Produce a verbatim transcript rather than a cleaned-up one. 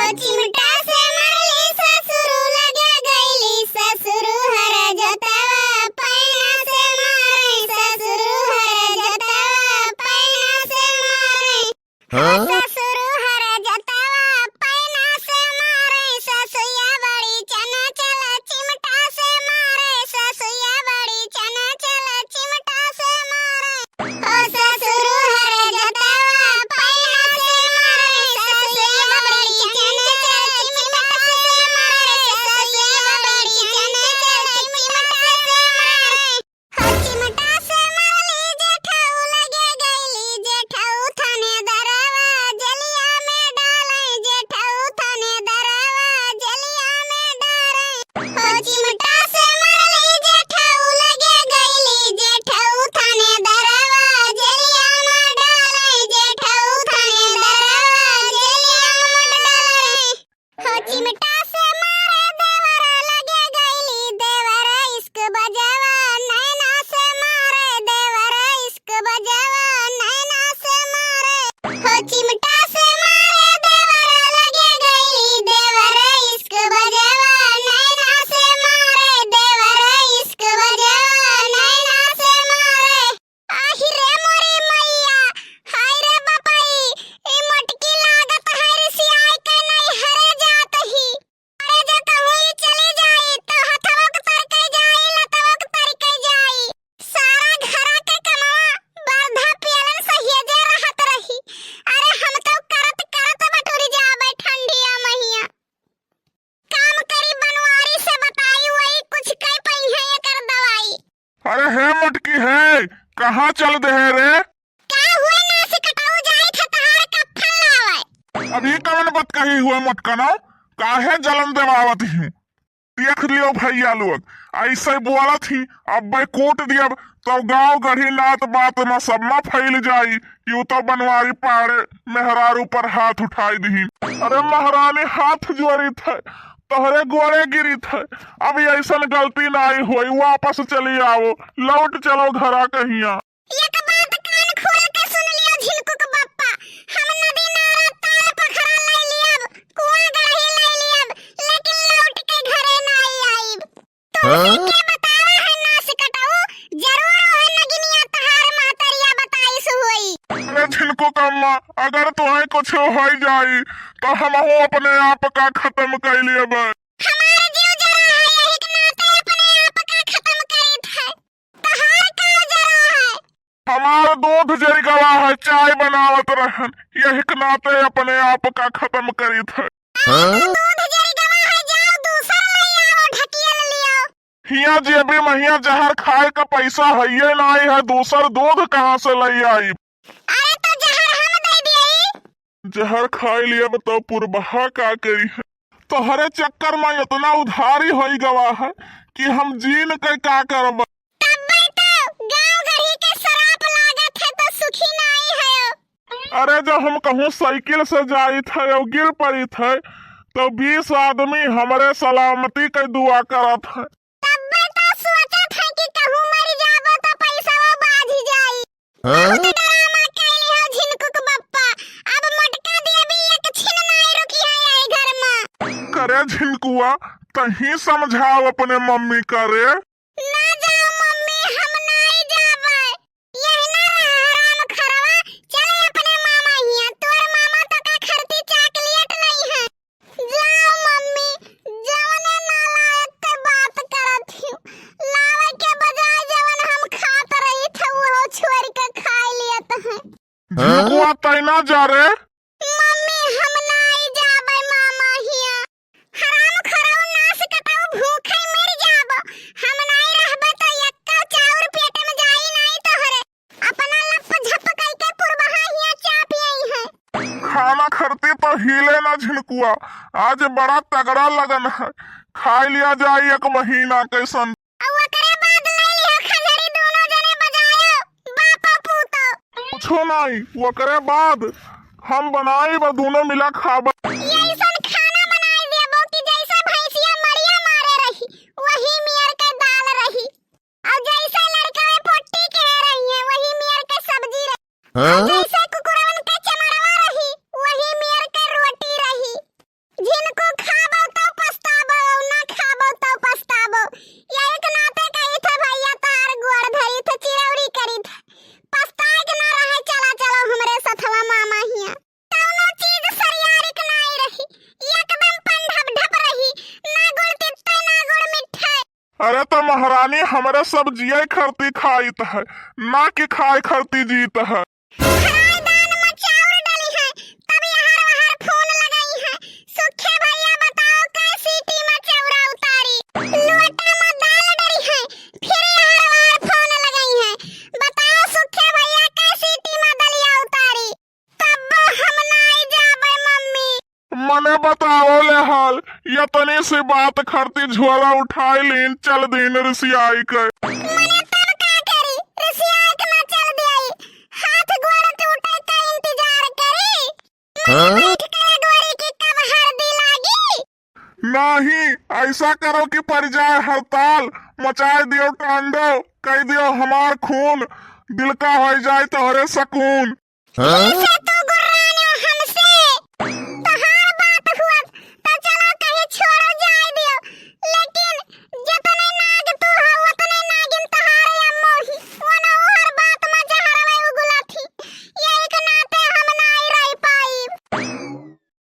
चिमटा से मरली ससुरु लगे गईली ससुरु हर जतवा पैना से मारे ससुरु हर जतवा पैना से मारे। हाँ? ससुरु हर जतवा पैना से मारे ससुया बड़ी चना चला चिमटा से मारे ससुया बड़ी चना चला चिमटा से मारे। ओ ससुरु हर जतवा पैना से मारे ससुया बड़ी चना चला चिमटा से मारे ससुया बड़ी चना चला चिमटा से मारे। हो चिमटा से मरली जेठऊ लगे गईली जेठऊ थाने दरवा जेलिया में डाले जेठऊ थाने दरवा जेलिया में डाले। हो चिमटा से मरली जेठऊ लगे गईली जेठऊ थाने दरवा जेलिया में डाले जेठऊ थाने दरवा जेलिया में डाले। हो चिमटा से मारे देवर लगे गईली देवर इश्क बजावा नैना से मारे देवर इश्क बजावा नैना से मारे। हो चिमटा से मारे देवर लगे गईली देवर इश्क बजावा नैना से मारे देवर इश्क बजावा नैना से मारे। आहि रे मोरी मैया, हाय रे बपई, ई मोटकी लागत है रिसियाई के नैहरे जात ही। अरे जो कहूँ ई चली जाई, तो हथवो के तर के जाई, लतवो के तर के जाई। सारा घरा के कमवा बरधा पियलन सहिए जे रहत रही। अरे हम तो करत करत बटुरी जाबे ठंडिया महिया। काम करी बनवारी से बताई, वही कुछ कई पई है एकर दवाई। अरे हे मोटकी हे, कहाँ चल देहे रे? का हुए नास कटाऊ जाई थे तहार कफन लावे। अब ई कवन बात कही हुए मोटकनो, काहे जलन देवावत ही? देख लियो भैया लोग, ऐसे बोलत ही, अब मैं कूट दियब तो गाँव गढ़ी नात बात में सब में फैल जाई कि उ तो बनवारी पाड़े मेहरारू पर हाथ उठाई दिही। अरे महारानी हाथ जोरी थे, तोहरे गोड़े गिरी थे, अब ऐसन गलती नाई होई, वापस चली आओ, लौट चलो घरा कहिया। एक बात कान खोल के सुन लियो झिनकुक बप्पा, हम नदी नारा ताल पोखरा लै लियब, कुआं गढ़ी लै लियब, लेकिन लौट के घरे नाई आइब। तोहसे हाँ? के बतावा है नास कटाऊ, जरूर ओहे नगिनिया तहार महतरिया बताइस होई। अरे झिनकुक अम्मा, अगर तोहे कुछ होइ जाई, तो हमहू अपने आप का खत्म कइ लेबे। हमार जीव जरा है, यही के नाते अपने आप का खत्म करीत है। तहार का जरा है? हमार दूध जरि गवा है, चाय बनावत रहन, यही के नाते अपने आप का खत्म करीत है। हाँ? दूध जरि गवा है, जाओ दूसर लइ आओ, ढकियल लियो। हिया जेबी में हिया जहर खाए का पैसा हइये नाई है, दूसर दूध कहाँ से लइ आई? अरे तो जहर हम दे दिए। जहर खाए लियब तो पुरबहा का करी है? तोहरे चक्कर में इतना उधारी होई गवा है कि हम जीन के का करब। तब्बे तो गाँव गढ़ी के सराप लागत है तो सुखी नाई है। अरे जब हम कहूँ साइकिल से जाइत है और गिर पड़ित है तो बीस आदमी हमरे सलामती के दुआ करत है। तब्बे तो सोचत है कि कहूँ मर जाबो तो पैसा बाझ जाई। हाँ? बहुत ड्रामा कैली हो झिनकुक बप्पा, अब मोटका देवी एक छिन नाई रुकी है यही घर में। करे झिनकुआ, तहीं समझाओ अपने मम्मी का रे। ना जाओ मम्मी, हम नाई जाबे। यही ना रहा हराम खरवा, चले अपने मामा हियां, तोर मामा तो का खरती चॉकलेट नहीं है। जाओ मम्मी, जवने नालायक के बात करत हियो, लावे के बजाय जवन हम खात रही थे, वो छोड़ के खाए लियत है। झिनकुआ तैना जा रे। मम्मी, हम नाई जाबे मामा हिया। हराम खराऊ नास कटाऊ भूखे मर जाब। हम नाई रहबे तो यक्का चाउर पेट में जाई नाई तोहरे। अपना लप झप कइके पुरबहा हिया चाप यही है। खाना खरती तो हिले ना झिनकुआ, आज बड़ा तगड़ा लगन है, खाए लिया जाए एक महीना कैसन। अउ ओकरे बाद ले लिहो खंजरी दोनों जने बजायो, बापो पूतो। कुछो नाई, ओकरे बाद हम बनाई बा दोनों मिला खाबा। ये ऐसन खाना बनाई देबो कि जैसे भैंसिया मरिया मारे रही, वही मियर के दाल रही। अउ जैसे लड़कवे पोट्टी के रही है, वही मियर के सब्जी रही। हाँ? अउ जैसे कुकुरवन के चमड़वा रही, वही मियर के रोटी रही। अरे तो महारानी, हमरे सब जिए खरती खाइत है, ना कि खाए खरती जीत है। खाए दान में चाउर डली है, तब यहाँ वहाँ फोन लगाई है। सुखे भैया बताओ, कै सीटी में चौरा उतारी? लोटा में दाल डली है, फिर यहाँ वहाँ फोन लगाई है। बताओ सुखे भैया, कै सीटी में दलिया उतारी? तब्बो हम नाई जाबे मम्मी। मने बताओ ले हाल, यतनी सी बात खरती झोला उठाई लीन, चल दीन रिसियाई के। मने तब का करी, रिसियाई के ना चल दियाई, हाथ गोड़ टूटे का इंतजार करी? मने हाँ? बैठ के गोरी की कब हरदी लागी? नहीं, ऐसा करो कि पड़ जाए हड़ताल, मचाए दियो तांडव, कह दियो हमार खून, दिल का हो जाए तोहरे सकून। हाँ? इसे तो